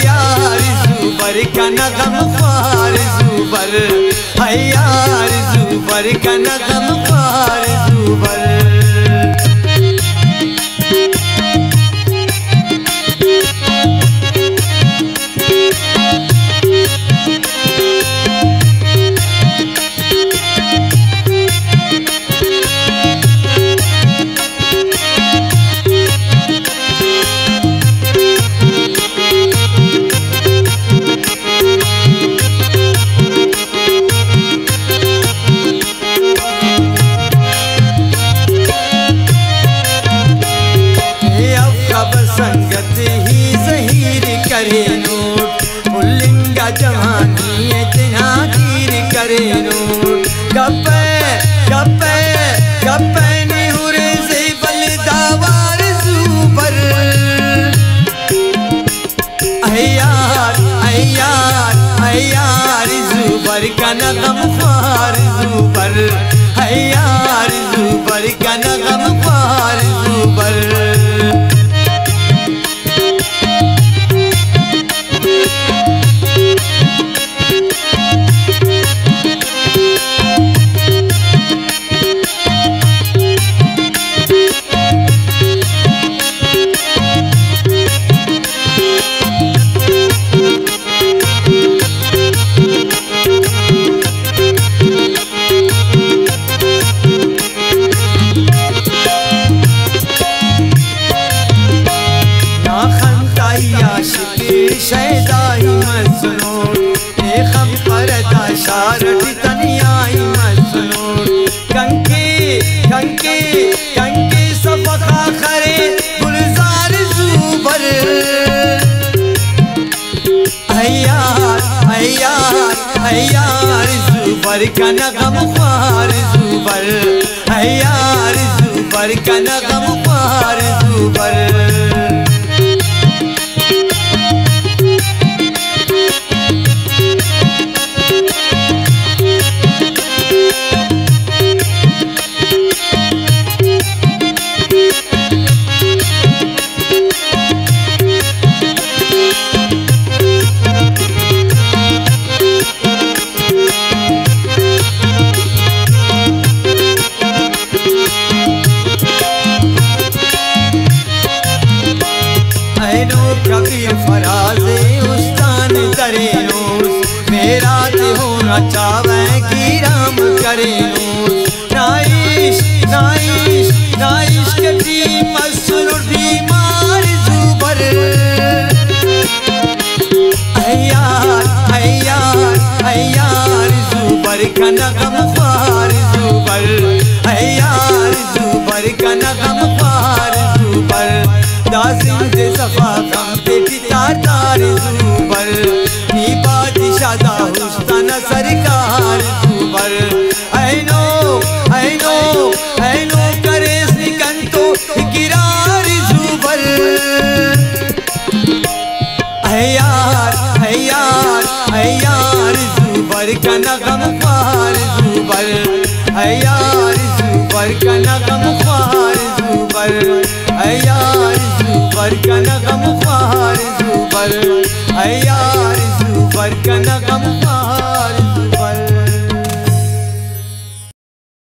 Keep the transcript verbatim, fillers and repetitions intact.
یار زوبر کنا غم خوار زوبر، اے یار زوبر کنا غم خوار زوبر۔ اے افغب سنگت ہی زہیر کرینو، پلنگا جوانی ءِ تینا دیر کرینو۔ گپئے، گپئے، گپئے نی ہرے زیبل داوار زوبر۔ اے یار، اے یار، اے یار زوبر کنا غم خوار زوبر۔ اے یار زوبر کنا غم خوار زوبر۔ نا خندائی عاشق شیدائی مزنو، اے خم پردا شار ٹی تنیائی مزنو۔ کنکے، کنکے، کنکے سبخا خرے گلزار زوبر۔ اے یار، اے یار، اے یار زوبر کنا غم خوار زوبر۔ اے یار زوبر کنا غم خوار زوبر۔ اینو کبیر فراز استان درینوس، میرات ہورا چاوہ گیرام کرینوس۔ نائش، نائش، نائش کٹی مسر بیمار زوبر۔ اے یار، اے یار، اے یار زوبر کنا غم خوار زوبر۔ اے یار زوبر کنا غم خوار زوبر۔ دا زند صفا غم تیٹی تار تار زوبر۔ نی بادشاہ دا استان سرکار زوبر۔ اینو، اینو، اینو کریس نی کنتو اقرار زوبر۔ اے یار، اے یار، اے یار زوبر کنا غم خوار زوبر۔ اے یار زوبر کنا غم خوار زوبر۔ اے یار زوبر کنا غم خوار زوبر۔ اے یار زوبر کنا غم خوار